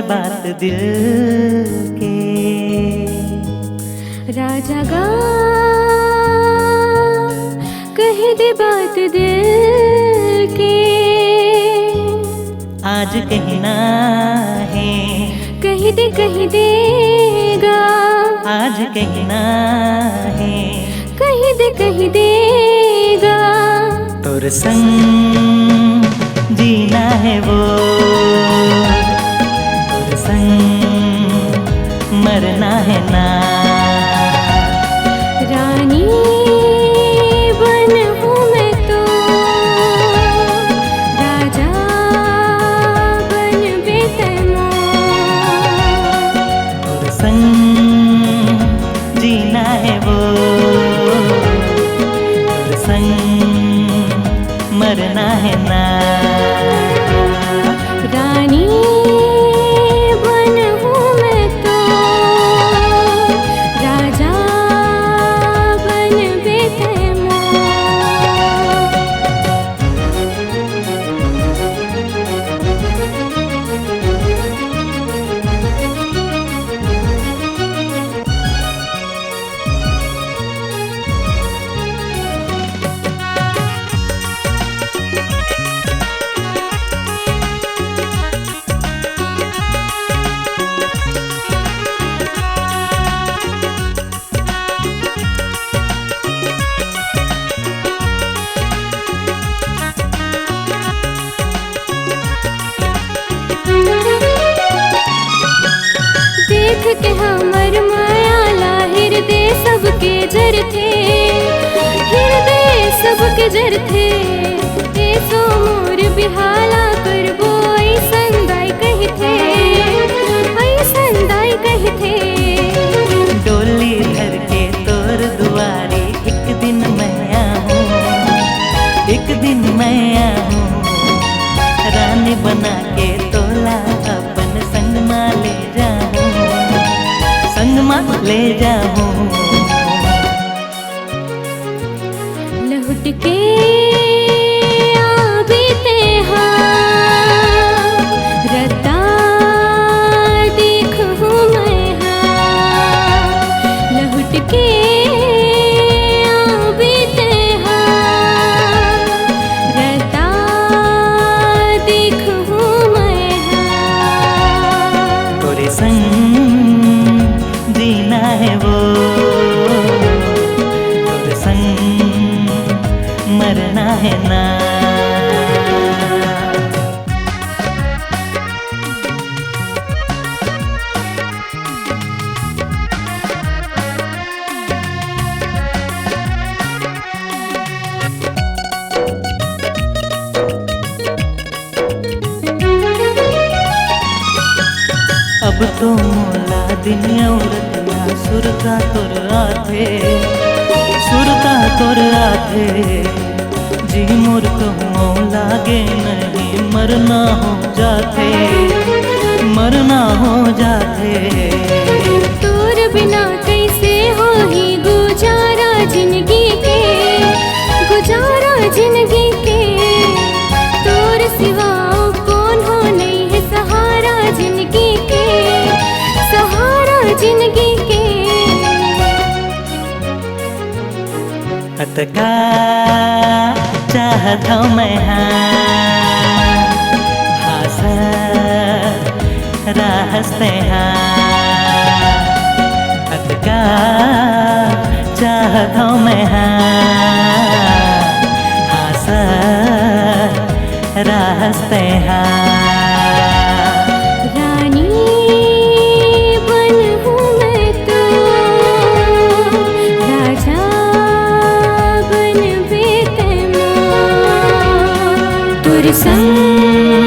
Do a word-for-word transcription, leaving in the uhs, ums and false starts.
बात दिल के। राजा गा, कहि दे बात दिल के। आज कहना हे। कहि दे, कहि दे गा। आज कहना हे। कहि दे, कहि दे गा। तोर संग जीना हे वो, तोर संग मरना हे ना। रानी बन हूँ मैं तो, राजा बन बे तैं मोर। तोर संग जीना हे वो, तोर संग मरना हे ना। रानी बन हूँ मैं तो, राजा बन बे तैं मोर। देख के हमर मया ला हिरदे सबके जरथे, हिरदे सबके जरथे। एसो मोर बिहाव ला करबो अइसन दाई कहिथे, अइसन दाई कहिथे। डोली धर के तोर दुआरी एक दिन मैं आहूँ, एक दिन मैं आहूँ। रानी बना के तोला अपन संग मा ले जाहूँ, संग मा ले जाहूँ। लहुट के आबे तैं हा, रद्दा देखहूँ मैं हा। लहुट के आबे तैं हा, रद्दा देखहूँ मैं हा। तोरे संग जीना हे वो, तोरे संग मरना हे ना। अब तो मोला दिन अउ रतिया सुरता तोर आथे, सुरता तोर आथे। जी मोर कहूँ लागे नहीं, मरना हो जाथे, मरना हो जाथे। तोर बिना कइसे होही गुजारा जिनगी के, गुजारा जिनगी के। तोर सिवा अउ कोन हो, नइ हे सहारा जिनगी के, सहारा जिनगी के। अतका चाहत हौं मैं हा, हाँसत रहस तैं हा। अतका चाहत हौं मैं हा, हाँसत रहस तैं हा। रानी बन हूँ मैं तो, राजा बन बे तैं मोर। तोर संग